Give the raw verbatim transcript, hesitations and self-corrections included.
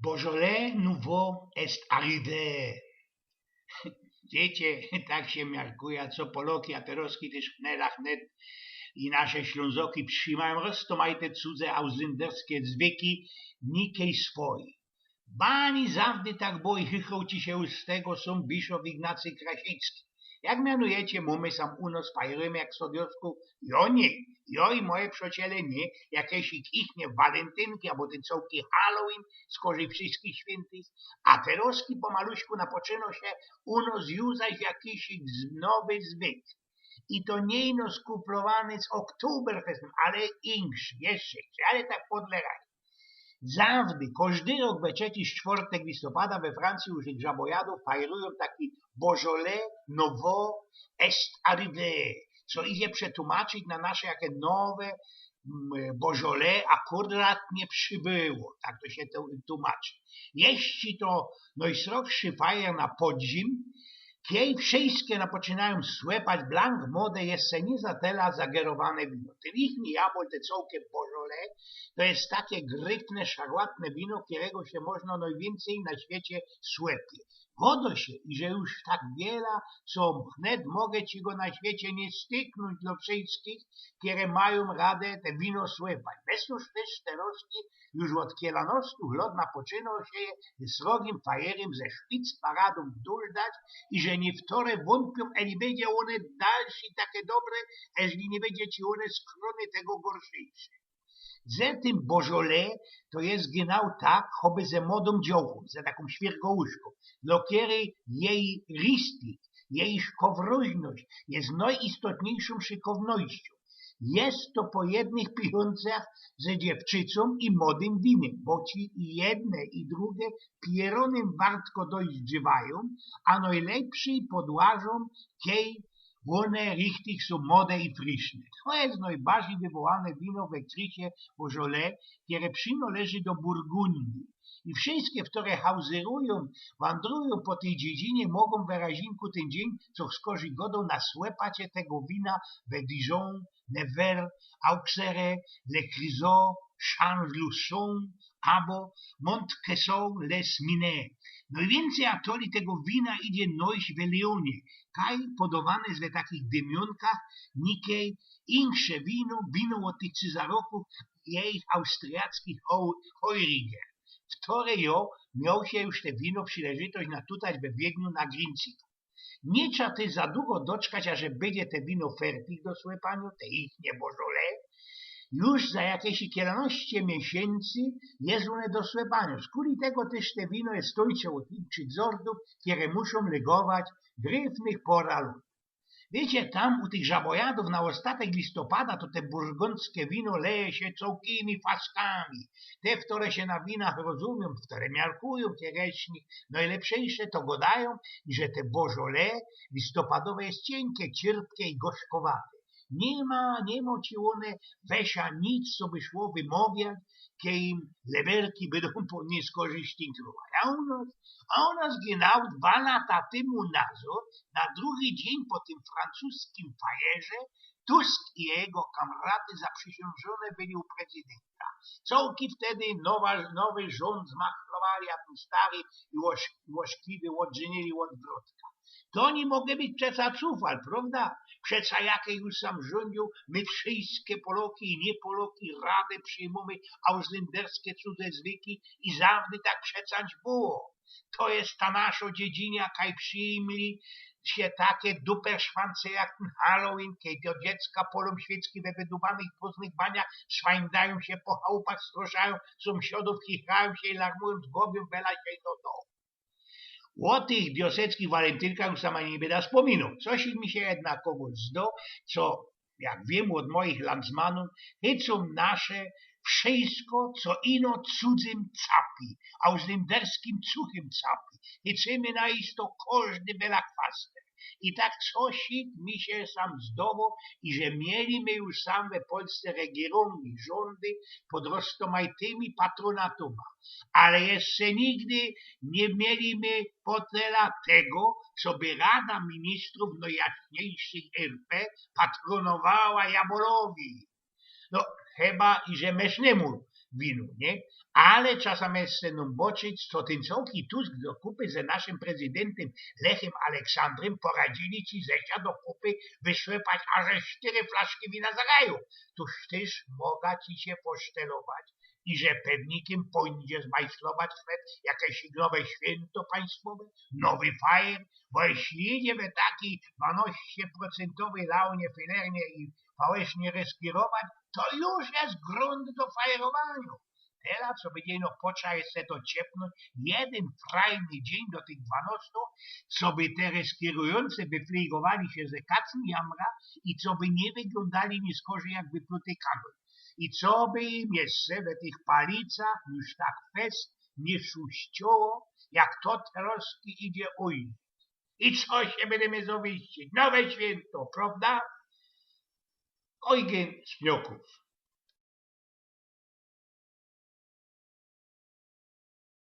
Beaujolais nouveau est arrivé. Wiycie, tak sie miarkuja, co Poloki, a terŏzki tyż hnela hnet i nasze Ślōnzoki przijimajōm roztōmajte cudze auslynderskie zwyki, nikej swojij. Ba niy zawdy tak było i chychroł ci sie już z tego sōm biszof Ignacy Krasicki. Jak mianujecie, mōmy sam u nos, fajerujymy jak w Sodiosku? Jo niy, jo i moje przociele niy, jakeś ich, ichnie walentynki, abo te cołki Halloween, skorzij wszyskich świyntych, a terŏzki pomaluśku napoczynŏ sie u nos już zaś jakiś ich z-, nowy zwyk. I to niy ino skuplowany z Oktoberfestem, ale inszy, jeszcze inszy, ale tak podle rajdu. Zawdy, kożdy rok we trzeci sztwortek listopada we Francyji u tych żabojadōw fajerujōm taki Beaujolais nouveau est arrivé, co idzie przetłumaczyć na nasze jakie nowe, mm, Beaujolais akurat niy przybyło, tak to sie to tłumaczy. Jeździ to nojsrogszy fajer na podzim, kej wszyjske napoczynajōm słepać blank mode, jeszcze niy za tela zagerowane wino. Tyn ichni jabol, te cołki Beaujolais, to je takie gryfne, szarłatne wino, kerego sie możno nojwiyncyj na świecie słepie. Gŏdŏ sie, iże już tak wiela, co hnet mogã ci go na świecie niy styknōńć dlŏ wszyskich, kere majōm radã te wino słepać. Bez to tyż terŏzki już ôd kielanostu lŏt napoczynŏ sie srogim fajerym ze szpic paradōm duldać i że niyktere wōnpiōm, eli bydzie ône dalsze take dobre, eźli niy bydzie ci ône skrōny tego gorszejsze. Ze tym Beaujolais to je genau tak, choby ze modōm dziołchōm, ze takōm świyrgołuszkōm, dlŏ kerej jeji ristik, jeji szkowroźność je nojistotniyjszōm szykownościōm. Je to po jednych pijōncach ze dziewczycōm i modym winym, bo ci i jedne, i drugie pierōnym wartko doźdżywajōm, a nojlepszyj podłażōm, kej ône richtig sōm mode i friszne. To je nojbardzij wywołane wino we krysie Beaujolais, kere przinŏleży do Burgundyje. I wszyske, wtore hałzyrujōm, wandrujōm po tyj dziedzinie, mogōm we razinku tyn dziyń, co skorzij gŏdōm, nasłepać sie tego wina we Dijon, Nevers, Auxerre, Le Creusot, Changes-le-Sens abo Montcresson-les-Mines. Nojwiyncyj atoli tego wina idzie nojś we Lyonie, kaj podowane je we takich dymiōnkach, nikej insze wino, wino ôd tych cyzarokōw, jeich austriackich Heu-, Heuriger, wtore jo mioł sie już te wino przileżytość natutać we Wiedniu na Grincikach. Niy trza tyż za dugo doczkać, aże bydzie te wino fertich do słepaniŏ, te ichnie Beaujolais. Już za jakeś kielanoście miesiyncy je ône do słepaniŏ. Skuli tego tyż te wino je stōńcze ôd inkszych zordōw, kere muszōm lygować gryfnych pora ludōw. Wiycie, tam u tych żabojadōw na ôstatek listopada to te burgōndzkie wino leje sie cołkimi faskami. Te, wtore sie na winach rozumiyōm, wtore miarkujōm, kere z nich nojlepszyjsze, to gŏdajōm, iże te Beaujolais listopadowe je ciynkie, cierpkie i gorzkowate. Niy ma, niy ma ci ône we sie nic, co by szło wymowiać, kej im leberki bydōm po niyskorzij sztynkrować. A u nos, a u nos genau dwa lata tymu nazŏd, na drugi dziyń po tym francuskim fajerze, Tusk i jego kamraty zaprzysiynżōne byli u prezydynta. Cołki wtedy nowa, nowy rzōnd zmachlowali, a tyn stary i łoś-, łośkiwy ôdrzynyli ôd wrotka. To niy może być przeca cufal, prŏwda? Przeca jak jo już sam rzōndziōm, my wszyjske Poloki i niy Poloki razem przijmōmy auslynderskie cudze zwyki i zawdy tak przecać było. To je ta naszŏ dziedzinia, kaj przijmli sie take duperszwance jak tyn Halloween, kej te dziecka polōm świycki we wydubanych pōznych baniach, szwajndajōm sie po chałupach, strŏszajōm sōmsiadōw, chichrajōm sie i larmujōm, zgubiyōm we lasie i to to. Ô tych wioseckich walentynkach już sam niy byda spōminoł. Coś mi sie jednakŏ zdo, co, jak wiym ôd moich landsmanōw, chycōm nasze wszysko, co ino cudzym capi, auslynderskim cuchym capi. Chycymy na isto kożdy bela kwaster. I tak coś mi sie sam zdoło, iże mieli my już sam we Polsce regierōngi, rzōndy pod roztōmajtymi patronatōma. Ale jeszcze nigdy niy mieli my potela tego, co by Rada Ministrōw Nojjaśniyjszych R P patronowała jabolowi. No, chyba iże Mesznymu, winu, niy? Ale czasami jeszcze nōm boczyć, co tyn cołki Tusk do kupy ze naszym prezydyntym Lechym Aleksandrym poradzili ci ze sia do kupy wyszłepać aże sztyry flaszki wina z raju. Tuż tyż moga ci sie posztelować i że pewnikym pōjdzie zmajslować chwyt jakeś nowe świynto państwowe, nowy fajer, bo jeśli idzie we taki dwanoście procyntowy launie, filernie i fałesznie reskirować, to już jest grunt do fajerowaniŏ. Tela, co by dzień, no, potrzeba jeszcze to ciepnōńć, jedyn frajny dzień do tych dwanostu, co by te reskirujōnce wyflygowali sie ze kacym jamra i co by niy wyglōndali niy skorzej jak wypluty kagōń. I co by im jeszcze we tych palicach już tak fest niy szuścioło, jak to troski idzie ujrzeć. I co sie bydymy zowyścić? Nowe świynto, prawda? Ojgyn Smiokōw.